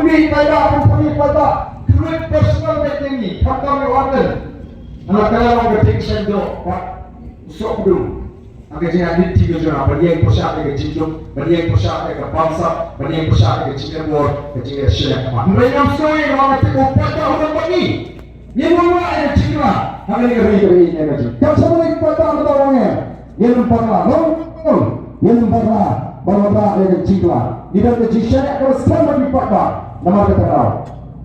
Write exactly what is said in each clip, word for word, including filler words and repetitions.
Ri paidbah, pynthame paidbah, kyrwit personal bad ïa ngi, khamtam ïa u Ardent. Nga la kren long ka jingshaniah, ba u soh u dum. Ha ka jingïaid lynti ka jong nga, ban ïeng pyrshah ïa ka jingjop, ban ïeng pyrshah ïa ka bamsap, ban ïeng pyrshah ïa ka jingïabor, ka jingïashaniah. Hynrei ngam sngew ïa nga, nga tip u paidbah u don bad ngi. Ngin ym wanrah ïa ka jingkylla ha kane ka ri ka ri ïa ka jing. Kam shym lei paidbah ka daw ong ïa. Ngin ym bakla, no, no. Ngin ym bakla ban wanrah ïa ka jingkylla. Ngi don ka jingshaniah kaba skhem bad ki paidbah namar kata ka daw.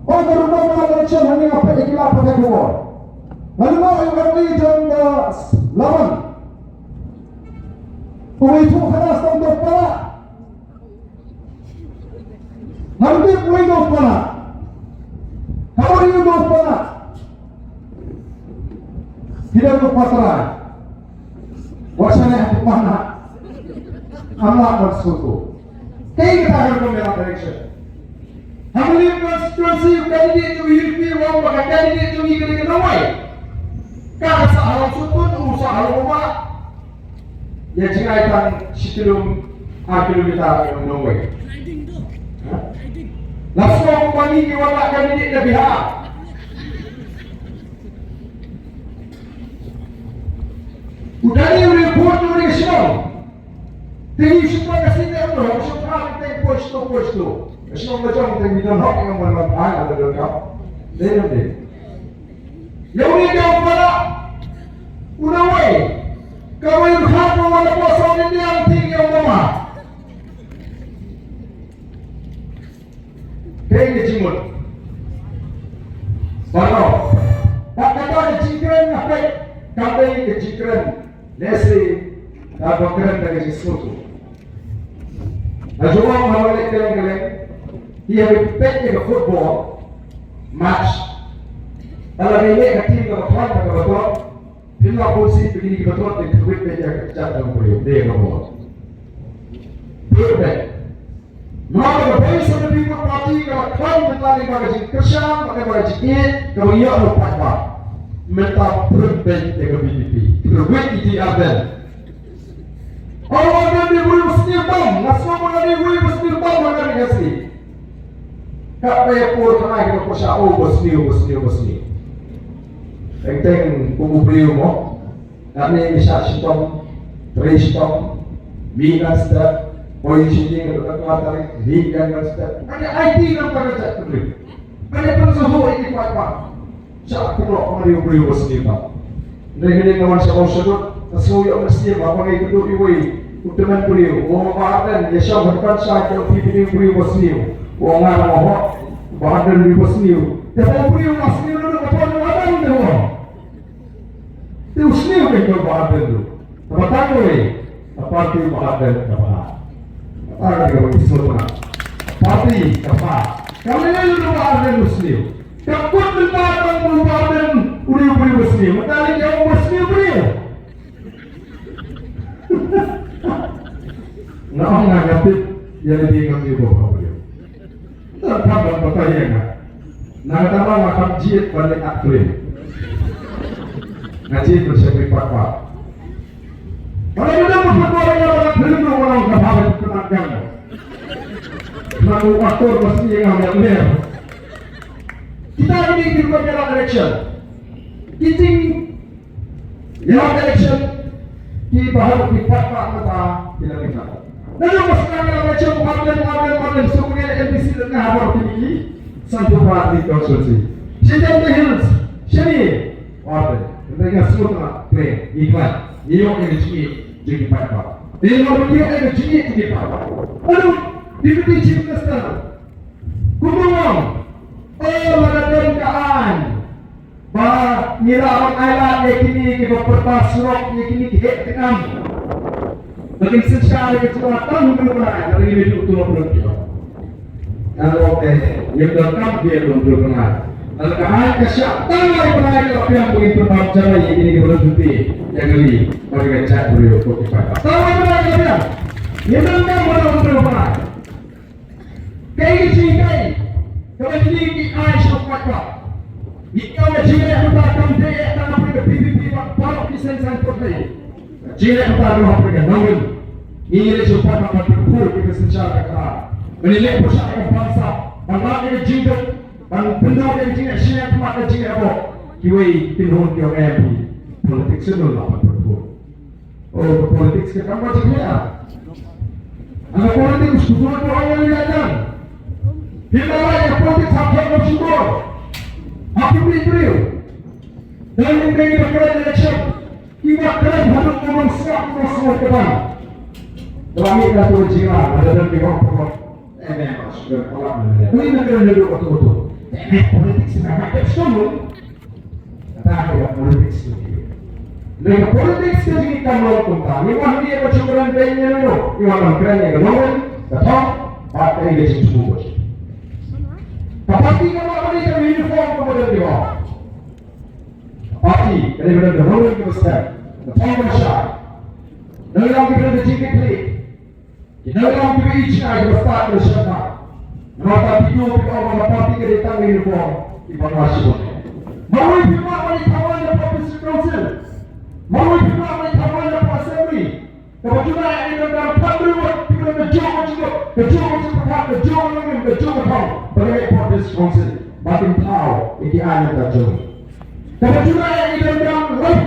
Ba ka rukom ka election hangne nga peit ïa ki lad pathai khubor. Nga ïohi ïa u M L A jong ka Laban. Uwei u khynnah sdang dok para. Ngan tip uei u dok para. Ka uwei u dok para. Ki dang dok para. Wat shaniah ha dok para. Am lah ban sngewthuh. Kaei kata ka rukom election? Ha Mylliem constituency u candidate jong U D P u ong ba ka candidate jong ngi ka dei ka Nongwei. Ka sah ha Longsohpyun, u sah ha Longwei. Ïa jngai tang shi kilom, ar kilometer ka Nongwei. Ha? La sngew kumba ngi ki wan lah candidate na Bihar. U Dani u dei u vote u dei ka shnong. Te ngi shu poi ka shnong em, u shu poi ka shnong, poi shnong, poi shnong. Ka shnong ka jong te ngi don hok ïa ka mon ban phai, ka don ka. Dei em dei. Ïa u dei ka para. U Nongwei. Kawei u kha ko wan ko song ni diang ting ïa u mama. Dei ka jingmut. Baroh. Bad kata ka jingkren nga peit, ka dei ka jingkren. Lehse kaba kren da ka jingsngewthuh. Nga ju ong ha kaba leh kylleng kylleng. Ïa peit ïa ka football match. Lada ka leh ka team kaba khlaiñ bad kaba tlot. Phin lah bun sien ba kine kiba tlot kin kyrwit beit ïa ka jaitbynriew, dei ka bor. Pyrshah beit. Namar ka Voice of the People Party ka la khlaiñ mynta lyngba ka jingkyrshan bad ka jingïeit kaba ïoh na u paidbah. Mynta pyrshah beit ïa ka B J P. Kyrwit ïa u Ardent. Ardent u dei uwei uba sniew tam, nga sngew ba u dei uwei uba sniew tam ha kane ka state. Katba ïa por tang ai ka pyrshah, oh, ba sniew, ba sniew, ba sniew. Teng teng kum u briew mo. Katne ngi shah shitom, trei shitom, mih ngan step, poi sha ïing ka dei ka tarik, mih ngan ngan step. Katne aiti ngan ka jait ka briew. Katne pynsngewthuh ïa ki paidbah. Shah pynlong ma u briew uba sniew tam. Hynrei hynrei nga wan sha Mawshynrut, nga sngew ïoh mynsiem haba nga ïakynduh iwei u tymmen briew, u ong, Bah Ardent, ïa shong ha dukan shai, ïa phi phi u briew uba sniew. U ong, nga ruh nga hok, Bah Ardent u briew uba sniew. Te u briew uba sniew ruh ka pon u Ardent te u ong. Te u sniew kein u Bah Ardent ruh. Te ba tang kawei, ka party u Bah Ardent ka bha. Ka party ka bha. Ka party ka bha. Ka lei lei u Bah Ardent u sniew. Ka kut mynta tang u Bah Ardent u dei u briew uba sniew. Mynta lei ïa u ba sniew briew. Nga ong nga tip ïa lade ngam dei u ba briew. Tang kham ban batai ïa nga. Nangta ma nga kham jied ban leh actor. Nga jied ban shakri part part. Ba la dang ba part part ïa nga ba film ruh nga ong ka bha ban pynang gang. Nang u actor ba sniew nga ong ïa u. Kita ini ki rukom election. Ki jing Ïa ka election, ki bahar ki pat pat mata ki la mita. Nang ba sdang ïa ka election, Bah Ardent, Bah Ardent, Bah Ardent, shu ngi M D C lane ha baroh ki, ki Sanpur Bah Ardent constituency. Shi Jaintia Hills, shane, Bah Ardent. Hynrei nga sngewthuh na, kren, ngi khlaiñ, ngi ïoh ïa ka jingïeit jong ki paidbah. Ngi ïoh ïa ka jingïeit jong ki paidbah. Aduh, Deputy Chief Minister, kumno ong, oh, lada don ka aiñ. Ba ngi la wan ailad ïa kine kiba pyrta surok, ïa kine ki heh tyngam. Ba kin synshar ïa ka jylla tang hynriew bnai, lada ngi mih ruh tulop ruh ki ong. Nga ong te, ngim donkam ki ïa hynriew bnai. Lada ka aiñ ka shah tang lai bnai ka la pdiang ba ngin pynbam jai ïa kine kiba lut lynti ïa ka ri bad ïa ka jaitbynriew ko ki paidbah. Tang lai bnai ka la pdiang. Ngim donkam ba hynriew bnai. Kaei ka jinghikai kaba ngi ki ai sha u paidbah? Ngi ong ka jingleh mynta kam dei eh tang hapdeng ka V P P bad baroh ki seng saiñ pyrthei. Ka jingleh mynta ruh hapdeng ka nongrim. Ngi ngi leh sha u paidbah ban pynphul ïa ka synshar ka kynrad. Ban ïaleh pyrshah ïa ka bamsap. Ban rah ïa ka jingduk, ban pynduh ïa ka jingïasyllok, ban rah ïa ka jingïaroh. Kiwei ki kynhun ki ong em, politics shu dei la ban pynduh. Oh, politics ka kam ba jingïa. Ana politics shu dei ko ong ïa ka. Phi la ïa politics ha phi ka shu dei. Ha phi briew. Dan ym dei ba kren election. Kiba kren haduh ba ym sngap, ym sngap ka ban. Ba mih na tu jingïa, ada dan kiba pokok. Ui, na kren haduh atu atu. Politics na ka election. Kata ka politics tu. Lei ka politics ka jingkam long kumta. Ngi wan ngi ba shu kren beiñ ïa no. Ngi wan ban kren ïa ka longwei, ka thong, bad ka ïa ka jingthmu. Ka party ka wan ban ïa ka uniform ka model ki wan. Ka party ka dei ban don ka longwei kaba stem, ka thong kaba shai. Ngi wan ki ban don ka jingkitkhlieh. Ki nongïalam kiba ïeit jingaiñ kiba stad kiba shemphang. Namar ta phi ong phi ong ba ka party ka dei tang ka uniform kiba nga shibun. Marwei phi mah ban ïathaw aiñ na pdeng District Council. Marwei phi mah ban ïathaw aiñ na pdeng Assembly. Kaba juna ïa ngi donkam khatbriew ngut kiba don ka jong ka jingmut, ka jong ka jingpyrkhat, ka jong ka longïing, ka jong ka thong. Ba ngi leit pdeng District Council ba kin thaw ïa ki aiñ na ka jong ngi. Kaba juna ïa ngi donkam lait.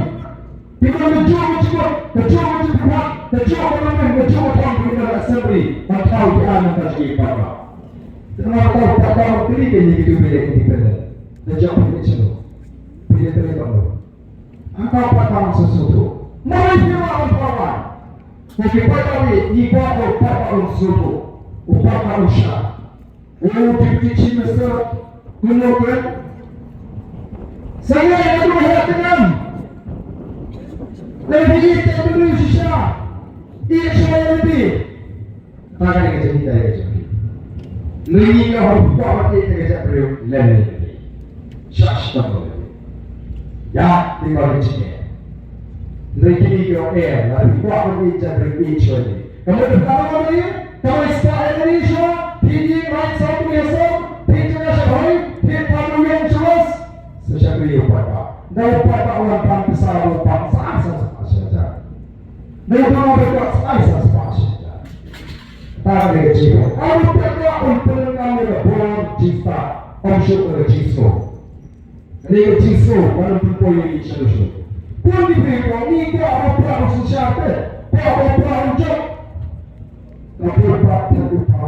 Ki don ka jong ka jingmut, ka jong ka jingpyrkhat, ka jong ka longïing, ka jong ka thong, ki don assembly ban thaw ki aiñ na ka jong ki paidbah. Te namar kata u paidbah u kylli ïa ngi, kito ba ïaleh independent, da jop phi ïa shano, phi ïaleh trei bad no? Hangta u paidbah un sngewthuh. Marwei phi mah ban thaw aiñ. Ko ki paidbah, ngi kwah ba u paidbah un sngewthuh, u paidbah un shai. O Deputy Chief Minister, kumno kren? Sa ïa kadu ha tnam. Lada ïeit ïa ka briew shisha, ïeit shuwa ïa lade. Kata ka dei ka jinghikai ka jong ngi. Lada ngi ïa hok kwah ban ïeit ïa ka jaitbynriew, lem ïa lade. Shah shitom ïa lade. Ïa, dei ba ka jingeh. Lada kine ki ong eh, lada phi kwah ban ïeit ïa ka jaitbynriew, ïeit shuwa ïa lade. Ka mut ka long ïa, ka long spah ïa lade shuwa, phi ïeit right side to yourself, phi ïeit jaka sha bhoi, phi ïeit pha ïong sha los. Sa sha phi ïa u paidbah. Da u paidbah u wan pan pisa, u pan sa sa sa sa sa. Da u paidbah u pan sa sa sa sa. Ta ka dei ka jingeh. Aba u paidbah un pynlong ïa ka bor jingstad, ym shuh ka jingsngew. Kane ka jingsngew, ban ym pynpoi ïa ngi shano shano. Bun ki briew ki ong ngi kwah ba u Prah un synshar te, kwah ba u Prah un jop. Ka bor ba u Prah